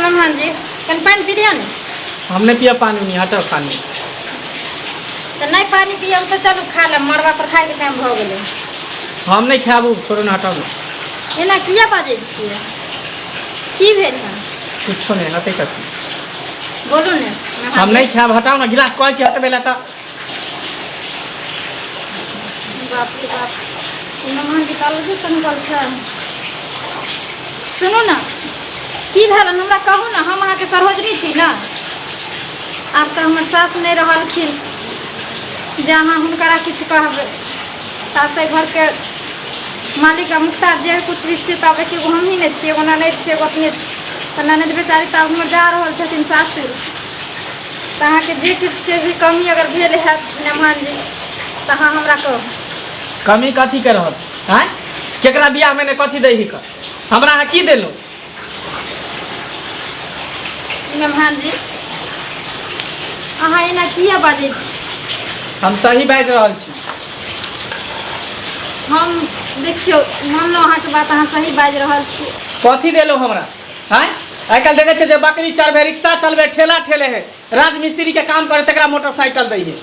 मेहमान जी, कनि पानि पी लिअ ने। हम नहि पियब पानि उनी, हटब पानि। तऽ नहि पानि पियब तऽ चलू खा लेब, मड़बा पर खायके टाइम भऽ गेलै। हम नहि खायब, ओ छोड़ू ने, हटाउ ने। एना किया बाजै छियै? की भेल हन? किछो नहि हेतै कथी। बोलू ने। हम नहि खायब, हटाउ ने गिलास, कहै छी हटबै लए तऽ। बाप रे बाप, ई मेहमान के तऽ अलगे सनकल छै। सुनू ने, की भेल हमरा कहू ने, हम अहाँके सरोजनी छी ने। आब तऽ हमर सास नहि रहलखिन जे अहाँ हुनकरा किछु कहबै। तऽ आब तऽ घरके मालिक आ मुख्तार जे किछु भी छियै, तऽ आब एकेगो हमही ने छियै, एगो ननैद छियै, एगो अपने छी। तऽ ननैद बेचारी तऽ आब हमर जा रहल छथिन सासुर। तऽ अहाँके जे किछुके भी कमी अगर भेल हैत मेहमान जी, तऽ अहाँ हमरा कहू। कमी कथी के रहत? आँय, केकरा बियाहमे ने कथी दै हिक, हमरा अहाँ की देलहुँ? मेहमान जी, अहाँ एना किया बाजै छी? हम सही बाजि रहल छी। हम देखियौ, मानलहुँ अहाँके बात, अहाँ सही बाजि रहल छी। कथी देलहुँ हमरा? आँय, आइ काल्हि देखै छियै जे बकरी चरबै, रिक्शा चलबै, ठेला ठेले है, राजमिस्त्री के काम करे, तकरा मोटरसाइकिल दै है।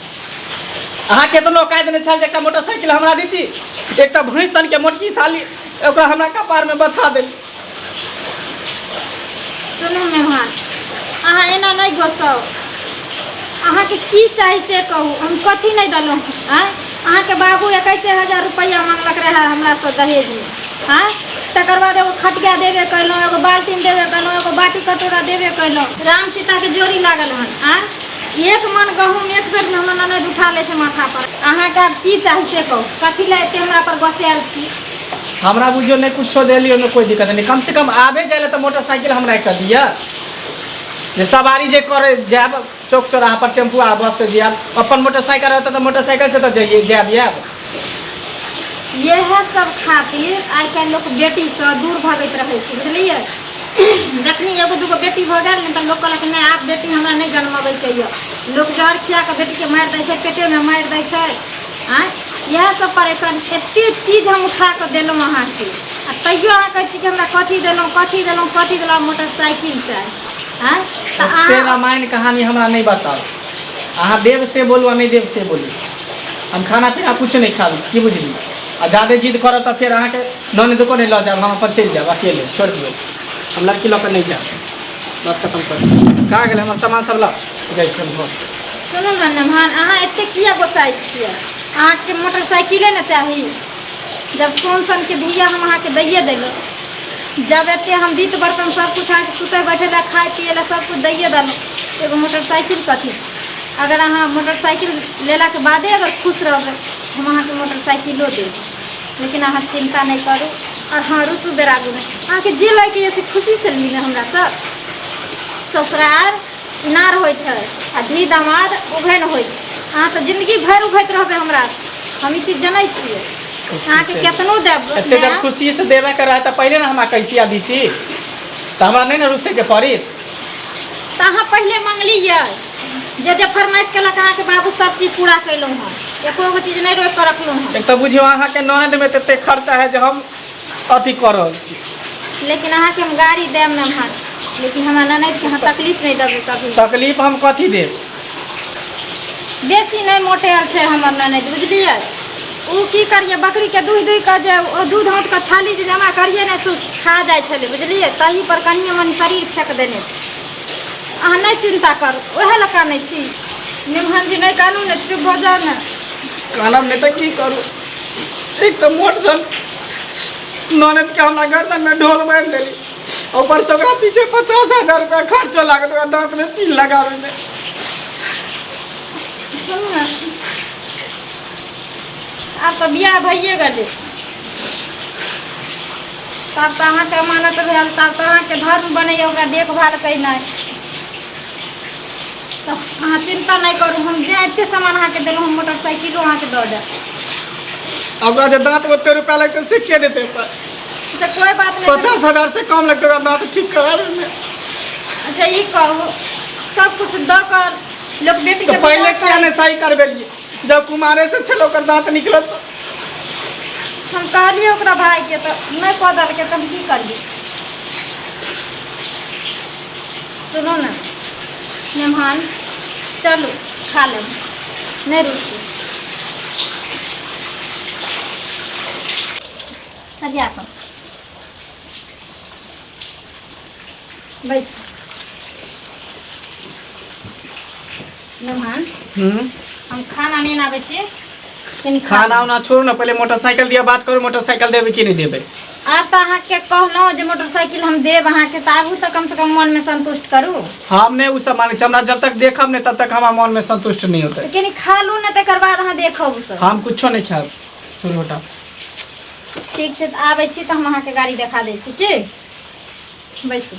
अहाँ केतनो कहि देने छल जे एकटा मोटरसाइकिल हमरा देती, एकटा भैंस सन के मोटकी साली ओकरा हमरा कपारमे बथा देली। सुनू मेहमान, अहाँ एना नहि गोसाउ। अहाँके की चाही से कहू, हम कथी नहि देलहुँ? आँय, अहाँके बाबू 21,000 रुपैआ मांगलक रहए हमरासँ दहेजमे। आँय, तकर बाद एगो खटिया देबे कयलहुँ, एगो बाल्टीन देबे कयलहुँ, एगो बाटी कटोरा देबे कयलहुँ। राम सीताके जोड़ी लागल हन। आँय, एक मन गहूँम एक बेरमे हमर ननैद उठा लै छै माथा पर। अहाँके आब की चाही से कहू, कथी लए एते हमरा पर गोसायल छी? हमरा बुझियौ नहि कुछो देलियै, ओहिमे कोइ दिक्कत नहि। कम से कम आबे जाय लए तऽ मोटरसाइकिल हमरा एकटा दिअ, जे सवारी जे करे जायब चौक चौराहा पर टेम्पू आ बस से जायब। अपन मोटरसाइकिल रहतै तऽ मोटरसाइकिल से तऽ जाइए जायब आयब। इएह सब खातिर आइ काल्हि लोक बेटीसँ दूर भगैत रहै छै, बुझलियै? जखनी एगो दूगो बेटी भऽ गेल ने, तऽ लोक कहलक नहि, आब बेटी हमरा नहि जनमबैके यऽ। लोक जहर खिया कऽ बेटीके मारि दै छै, पेटेमे मारि दै छै। आँय, इएह सब परेशानी। एतेक चीज हम उठा कऽ देलहुँ अहाँके, आ तैयो अहाँ कहै छी कि हमरा कथी देलहुँ, कथी देलहुँ, कथी देलहुँ, मोटरसाइकिल चाही? आँय, तऽ ओते अहाँ रामायण कहानी हमरा नहि बताउ। अहाँ देब से बोलू आ नहि देब से बोलू, हम खाना पीना कुछ नहि खाबी, की बुझली? आ जादे जिद करब तऽ फेर अहाँके ननद को नहि लऽ जायब, हम अपन चलि जायब अकेले। छोड़ि दियौ, हम लड़की लऽ कऽ नहि जायब। बात खतम कर। कहाँ गेलै हमर सामान सब? लऽ जाइ छी हम घर। सुनू ने मेहमान, अहाँ एतेक किया गोसाइ छियै? अहाँके मोटरसाइकिले ने चाही? जब सोन सनके धिया हम अहाँके दैए देलहुँ, जब एतेक हम बीत बर्तन सब किछु अहाँके सुतै बैठै लए, खाइ पियै लए सब किछु दैए देलहुँ, एगो मोटरसाइकिल कथी छै? अगर अहाँ मोटरसाइकिल लेलाके बादे अगर खुश रहबै, हम अहाँके मोटरसाइकिलो देब। लेकिन अहाँ चिन्ता नहि करू आओर हँ, रुसू बेरागू नहि। अहाँके जे लैके यऽ से खुशीसँ ली ने हमरासँ। ससुरार इनार होइ छै आ धी दामाद उघैन होइ छै। अहाँ तऽ जिन्दगी भरि उघैत रहबै हमरासँ, हम ई चीज जनै छियै। अहाँके केतनो देब। एते जब खुशी से देबे के रहे तऽ पहिले ने हमरा कहिती आ दीती, तऽ हमरा नहि ने रुसै के पड़ी। तऽ अहाँ पहिले मंगलियै, जे जे फरमाइश केलक अहाँके बाबू, सब चीज पूरा केलहुँ हँ, एको गो चीज नहि रोकि कऽ रखलहुँ हँ। एक तऽ बुझियौ अहाँके ननदमे तते खर्चा है जे हम अथी कऽ रहल छी। लेकिन अहाँके हम गाड़ी देब मेहमान, लेकिन हमरा ननदिके अहाँ तकलीफ नहि देबै कभी। तकलीफ हम कथी देब? बेसी नहि मोटायल छै हमर ननदि, बुझलियै? ओ की करियै, बकरीके दुहि दुहि कऽ जे ओ दूध औंट कऽ छाली जे जमा करियै ने, से खा जाइ छलै, बुझलियै? ताहि पर कनिए मनि शरीर फेक देने छै। अहाँ नहि चिन्ता करू, ओएह लए कानै छी? मेहमान जी, नहि कानू ने, चुप भऽ जाउ ने। कानब नहि तऽ की करू? एक तऽ मोट सन ननद के हमरा गर्दन में ढोल मारि लेली, ऊपर से ओकरा पीछे 50,000 रुपया खर्चो लागत ओकरा दांत में पील लगावे में। सुनू ने, आब तऽ बियाह भइए गेलै, तब तऽ अहाँके अमानत भेल, तब तऽ अहाँके धर्म बनैए ओकरा देखभाल केनाइ। तऽ अहाँ चिन्ता नहि करू, हम जे एते सामान अहाँके देलहुँ, हम मोटरसाइकिलो अहाँके दऽ देब। ओकरा जे दाँत ओते रुपया लगतै से के देतै? अच्छा, कोइ बात नहि। 50,000 से कम लगतै ओकरा दाँत ठीक कराबे में? अच्छा, ई कहू, सब कुछ दऽ कऽ लोक बेटी तऽ के पहिले विवाह किया करै नहि सही करबेलियै, जब कुमारे से छल ओकर दाँत निकलत? हम कहलियै ओकरा भाइके, तऽ नहि कऽ देलकै, तऽ हम की करियै? सुनू ने मेहमान, चलू खा लेब, नहि रुसू। सरिया कऽ बैस मेहमान। हम खाना नहि आबै छी, कनि खा। खाना उना छोड़ू ने, पहिले मोटरसाइकिल दिअ, बात करू, मोटरसाइकिल देबै कि नहि देबै? आब तऽ अहाँके कहलहुँ जे मोटरसाइकिल हम देब अहाँके, तऽ आबू तऽ कमसँ कम मनमे संतुष्ट करू। हम नहि ओ सब मानै छी। हमरा जब तक देखब नहि तब तक हमरा मनमे संतुष्ट नहि होतै। तऽ कनि खा लू ने, तकर बाद अहाँ देखब सब। हम कुछो नहि खायब, छोड़ू, हटाउ। ठीक छै, तऽ आबै छी तऽ हम अहाँके गाड़ी देखा दै छी। की बैसू।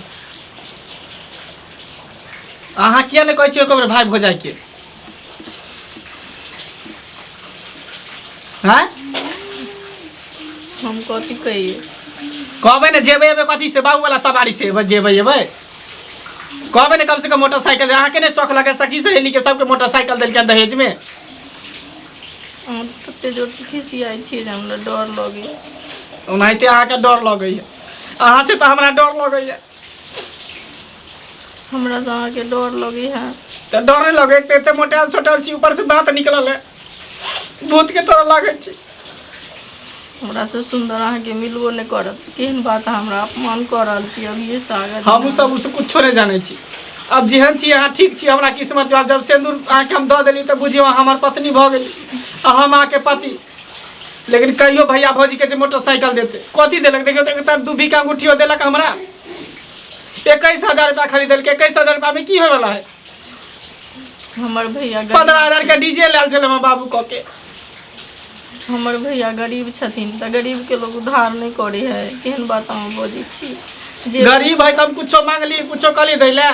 अहाँ किया नहि कहै छियै एको बेर भाय भौजाइके? आँय? हम कथी कहिए? कहबै ने, जेबै एबै कथी से? बाबू वाला सवारी से एबै, जेबै एबै? कहबै ने कम से कम मोटरसाइकिल अहाँके नहि शौक लगे? सखी सहेली के सबके मोटरसाइकिल देलकै दहेज में। अहाँ तते जोरसँ खिसियाइ छियै जे हमरा डर लगैए। ओनाहिते अहाँके डर लगैए। अहाँ से तऽ हमरा डर लगैए। हमरासँ अहाँके डर लगै है? तऽ डर नहि लगै? तऽ एते मोटायल सोटायल छी, ऊपर से दाँत निकलल है, भूत के तरह लागै छी। हमरासँ सुन्दर अहाँके मिलबो नहि करत। केहन बात अहाँ हमरा अपमान कऽ रहल छी अभिये से आगाँ? हम सब उसब कुछो नहि जानै छी। अब जेहन छी अहाँ ठीक छी। हमरा किस्मत में जब सिन्दूर अहाँके हम दऽ देली तऽ बुझियौ अहाँ हमर पत्नी भऽ गेली आ हम अहाँके पति। लेकिन कहियो भैया भौजीके जे मोटरसाइकिल देते, कथी देलक? देखियौ तऽ एकटा दू बीघा अंगूठियो देलक हमरा? 21,000 रुपया खरीद देलकै। 21,000 रुपया में की होय वाला है? हमर भैया गरीब 15,000 के डीजे लायल छलै हमर बाबू कऽ के। हमर भैया गरीब छथिन, तऽ गरीबके लोग उधार नहि करै है। केहन बात अहाँ बजै छी जे गरीब है तऽ हम कुछो मांगली, कुछो कहली दै ले,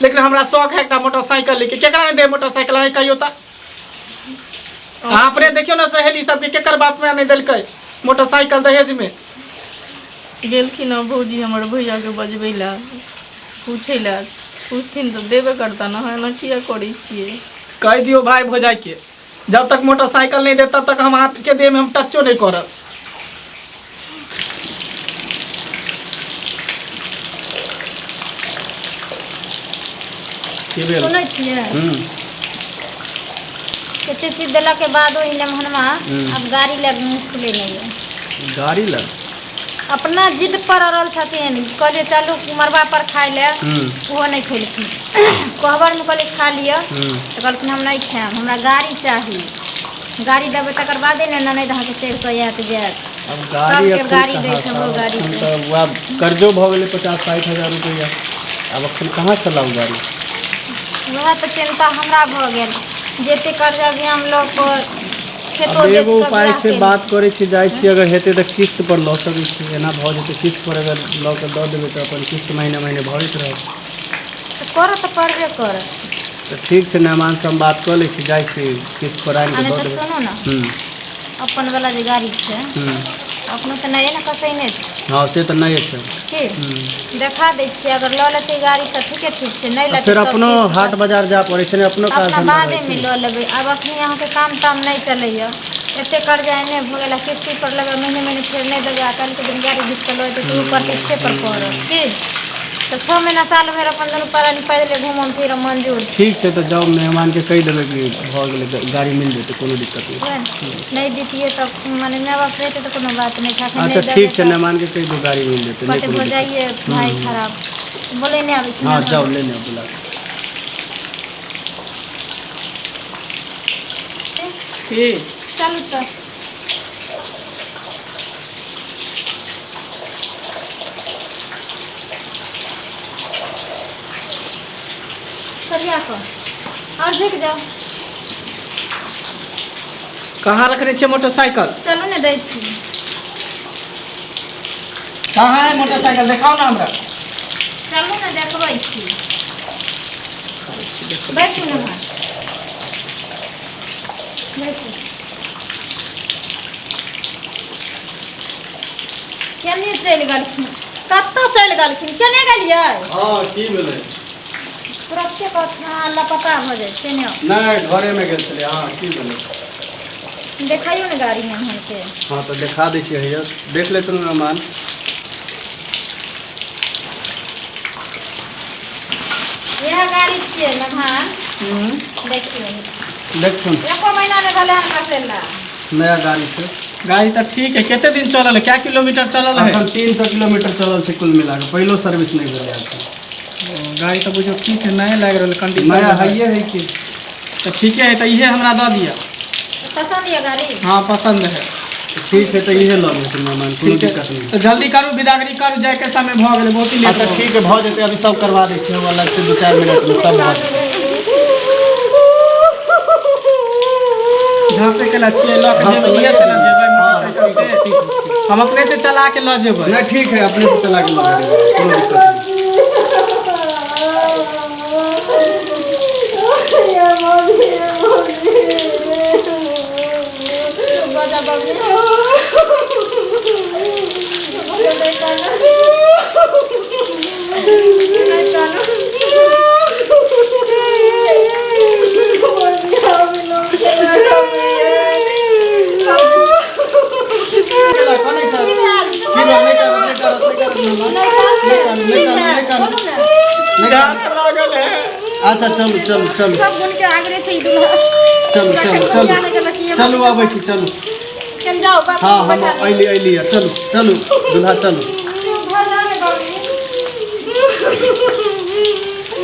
लेकिन हमरा शौक है एकटा मोटरसाइकिल लेके। केकरा नहि दे मोटरसाइकिल है, कहियो तऽ अहाँ अपने देखियौ ने, सहेली सबके केकर बाप में नहि देलकै मोटरसाइकिल दहेज में? गेलखिन हँ भौजी हमर भैयाके बजबै लए, पूछै लए। पूछथिन तऽ देबे करता ने। अहाँ एना किया करै छियै? कहि दियौ भाई भौजाई के, जब तक मोटरसाइकिल नहीं दे तब तक हम हाथ के देह में हम टचो नहीं करब। की भेल? सुनै छियै? कते चीज देलाके बादो ई मेहमानवा आब गाड़ी लए मुँह खुले नहि यऽ। गाड़ी लग? अपना जिद पर अड़ल छथिन। कहलियै चलू मड़बा पर खाय लए, ओहो नहि खेलखिन। कोहबरमे कहलियै खा लिअ, तऽ कहलखिन हम नहि खायब, हमरा गाड़ी चाही। गाड़ी देबै तकर बादे ने ननैद अहाँके चढ़ि कऽ आयत जायत। अब गाड़ी सबके अखन गाड़ी कहाँ दै छै, से? हमरो गाड़ी अखन छै। तऽ वएह कर्जो भऽ गेलै 50-60 हजार रुपैआ। आब अखन कहाँसँ लाउ गाड़ी? वएह तऽ चिन्ता हमरा भऽ गेल, जते कर्जा भी हम लऽ कऽ खेतो आब बेच एगो कऽ उपाय बियाह छै। केली। बात करै छी, जाइ छी, अगर हेतै तऽ किस्त पर लऽ सकै छी। एना भऽ जेतै, किस्त पर अगर लऽ कऽ दऽ देबै तऽ अपन किस्त महीने महीने भरैत रहब। तऽ करऽ तऽ पड़बे करत। तऽ ठीक छै, मेहमानसँ हम बात कऽ लै छी, जाइ छी, किस्त पर आनि आ कऽ नहि दऽ तऽ देबै। सुनू ने। अपन वाला जे गाड़ी छै, अपनो तऽ नये ने कसैने छै। हँ, से तऽ नहि छै। की देखा दै छियै, अगर लऽ लेतै गाड़ी तऽ ठीके ठीक छै, नहि आ लेतै फेर तब अपनो किस्त पर- हाट बाजार जाय पड़ै छै ने, अपनो काज अपना धन्धा रहै बादेमे छै। लऽ लेबै। आब अखनी अहाँके काम ताम नहि चलैए, एते कर्जा एने भऽ गेल आ किस्ती पर लेबै, महीने महीने फेर नहि देबै, आ काल्हिके दिन गाड़ी घीच कऽ लऽ जेतै तऽ ओ प्रतिष्ठे पर पड़त। की तऽ 6 महीना साल भरि अपन दुनू प्राणी पैदले घूमम फिरम, मंजूर? ठीक छै, तऽ जाउ, मेहमानके कहि देबै कि भऽ गेलै, गाड़ी मिल जेतै, कोनो दिक्कत नहि। बुझलियै ने? नहि दितियै तऽ मने माय बाप रहितै तऽ कोनो बात नहि छै, अखन अच्छा। नहि ठीक छै। देबै। मेहमानके कहि दू, गाड़ी मिल जेतै, नहि तऽ कोनो भऽ दिक्कत। जाइए भाय खराब। बोलै नहि आबै छै। हँ। मेहमान। जाउ, लेने आउ बुला कऽ। की? चलू तऽ। सरिया कऽ आओर झुकि जाउ। कहाँ रखने छियै मोटरसाइकिल? चलू ने, दै छी। कहाँ है मोटरसाइकिल? देखाउ ने हमरा। चलू ने, देखबै छी। बैसू ने भाय, बैसू। केने चलि गेलखिन? कतऽ चलि गेलखिन? केने गेलियै? हँ, की भेलै? तुरन्ते कहथिन अहाँ लापता भऽ जाइ छै ने। नहि, घरेमे गेल छलियै। हँ, की भेलै? देखाइयो ने गाड़ी अहाँके। हँ, तऽ देखा दै छियै, हैया देख लेतै मेहमान। इएह गाड़ी छियै मेहमान। देखियौ। देखथुन। एको महीना नहि भेलै हन कसेला। नया गाड़ी छै। गाड़ी तऽ ठीक है। कते दिन चलल है? क्या किलोमीटर चलल है? अखन 300 किलोमीटर चलल छै कुल मिला कऽ, पहिलो सर्विस नहि भेलै अखन। ओ, गाड़ी तऽ बुझियौ ठीक है, नया लागि रहल कंडीशन। नया हइए है कि। तऽ ठीके है, तऽ इहे हमरा दऽ दिअ। पसन्द यऽ गाड़ी? हाँ, पसंद है। ठीक है, तऽ इहे लऽ लेथिन मेहमान, कोनो ठीक है। दिक्कत नहि। तऽ जल्दी करू, विदागरी करू, जायके समय भऽ गेलै बहुत ही लेट। अच्छा ठीक है, भऽ जेतै, अभी सब करवा दै छियै, हम अलग से 2-4 मिनटमे सब भऽ जेतै। झाँपे के ला छियै, लऽ के जेबै इहे से ना जेबै मोटरसाइकिल से? हम अपने से चला के लऽ जेबै। नहीं ठीक है, अपने से चला के लऽ जेबै, कोनो दिक्कत नहि। की भेल? नहि कानू, नहि कानू, नहि कानू, नहि कानू, नहि कानू, नहि कानू, नहि कानू। जाम लागल है। अच्छा चलू चलू चलू। सब गुण के आगरे छै ई दुल्हा। चलू चलू चलू चलू, अबै छी, चलू। चल जाओ बाबू। हाँ, हम अइली अइली, चलू चलू दुल्हा चलू। घर जाने बाबू,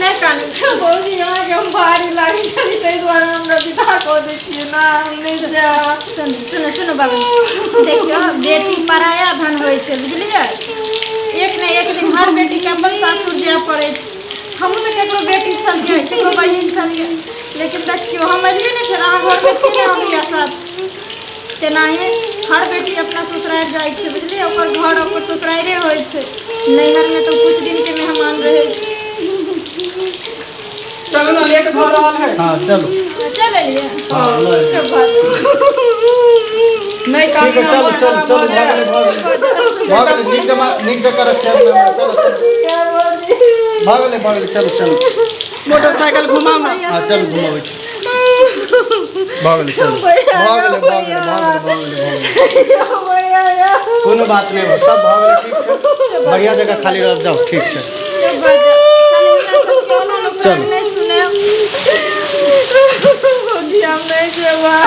नहि कानू। भौजी, अहाँके हम भारी लागै छली, ताहि दुआरे हमरा विदा कऽ दै छियै ना, हम नहि जायब। सुनू सुनू सुनू बाबू, देखियौ, बेटी पराया धन होइ छै, बुझलियै? एक ने एक दिन हर बेटीके अपन सासुर जाय पड़ै छै। हमहूँ तऽ ककरो बेटी छलियै, ककरो बहिन छलियै, लेकिन देखियौ, हम एलियै ने, फेर अहाँ घरमे छी ने हम इएह सब। तेनाही हर बेटी अपना ससुरारि जाइ छै, बुझलियै? ओकर घर ओकर ससुराइरे होइ छै। नैहरमे तऽ कुछ दिनके मेहमान रहै छै। चलू ना, लेट भऽ रहल है। हाँ चलू। चल एलियै। हाँ, लऽ एलियै। चुप भऽ जाउ। नहि ठीक है, कानू। चलू चलू चलू, भऽ गेलै भऽ गेलै भऽ गेलै, नीक जमा नीक जकाँ रखिए, चलू चलू, भऽ गेलै भऽ गेलै, चलू चलू। मोटरसाइकिल घुमाउ ना। हाँ चलू, घुमाबै छी, भऽ गेलै, चलू, भऽ गेलै भऽ गेलै भऽ गेलै भऽ गेलै भऽ गेलै, कोनो बात नहि, सब भऽ गेलै, ठीक छै, बढ़िआँ जगह खाली रह जाउ, ठीक छै। चुप भऽ जाउ। खाली हमरा सबके ओना लोक चलू। नहि सुनायब। भौजी, हम नहि जेबै।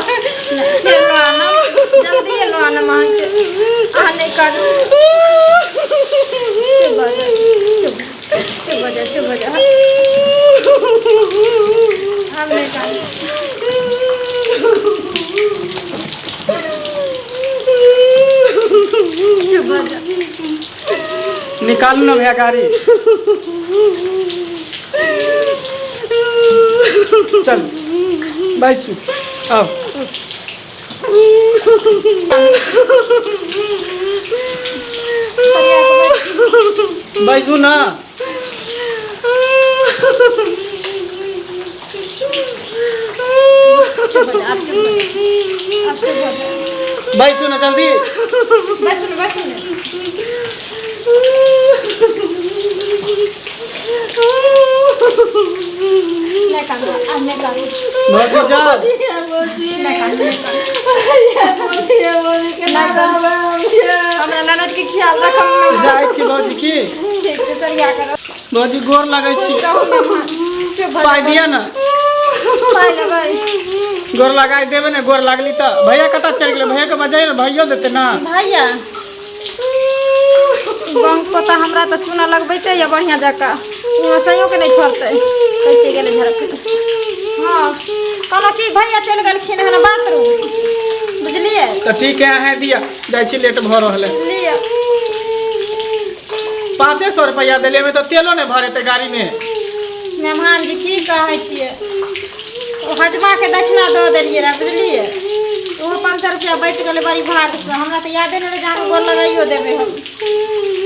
फेर लऽ आनब, जल्दिए लऽ आनब अहाँके, अहाँ नहि करू। चुप भऽ जाउ, चुप, चुप भऽ जाउ, चुप भऽ जाउ। हम नहि कानू। चुप भऽ जाउ। निकालू ना भैया गाड़ी, चल बैसू, आओ। बैसू ना। चुप भऽ जाउ, आब चुप भऽ जाउ, आब चुप भऽ जाउ। बैसू ना जल्दी। बैसू ने, बैसू ने। नहि कानू, आब नहि कानू। भौजी जाउ। नहि कानू, नहि कानू। हमरा ननद के ख्याल रखब। जाइ छी भौजी की। ठीक छै, सरिया करब। भौजी, गोर लगै छी। रहू मेहमान, चुप भऽ पाइ जाउ। दिअ ने। पाइ लेबै? गोर लगाइ देबै ने, गोर लागली तऽ। भैया कतऽ चलि गेलै? भैयाके बजाइ ने, भैयो देतै ने। भैया गाँव पता, हमरा तऽ चूना लगबैते यऽ बढ़िआँ जकाँ, ओ सहियोके नहि छोड़तै। कैसे गेलै झड़क? हाँ, कहलहुँ कि भैया चलि गेलखिन हन बाथरूम, बुझलियै? तऽ ठीक है, अहें दिअ, जाइ छी, लेट भऽ रहल है। लिअ। 500 रुपैआ देलियै, ओहिमे तऽ तेलो नहि भरेतै गाड़ीमे। मेहमान जी, की कहै छियै, ओ हजमाके दक्षिणा दऽ देलियै रहए, बुझलियै? ओहो 500 रुपैआ बचि गेलै बड़ी भागसँ। हमरा तऽ यादे नहि रहै जे अहाँके गोर लगाइयो देबै हम।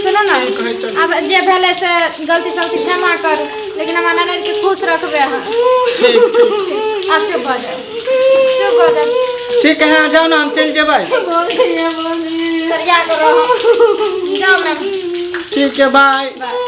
सुनू ने। ठीक है, चलू। आब जे भेलै से गलती सलती क्षमा करू, लेकिन हमरा ननदिके खुश रखबै अहाँ। ठीक ठीक। आब चुप भऽ जाउ, चुप भऽ जाउ। ठीक है, अहाँ जाउ ने, हम चलि जेबै। सरिया कऽ रहू, जाउ मैम। ठीक है, बाय। बाय।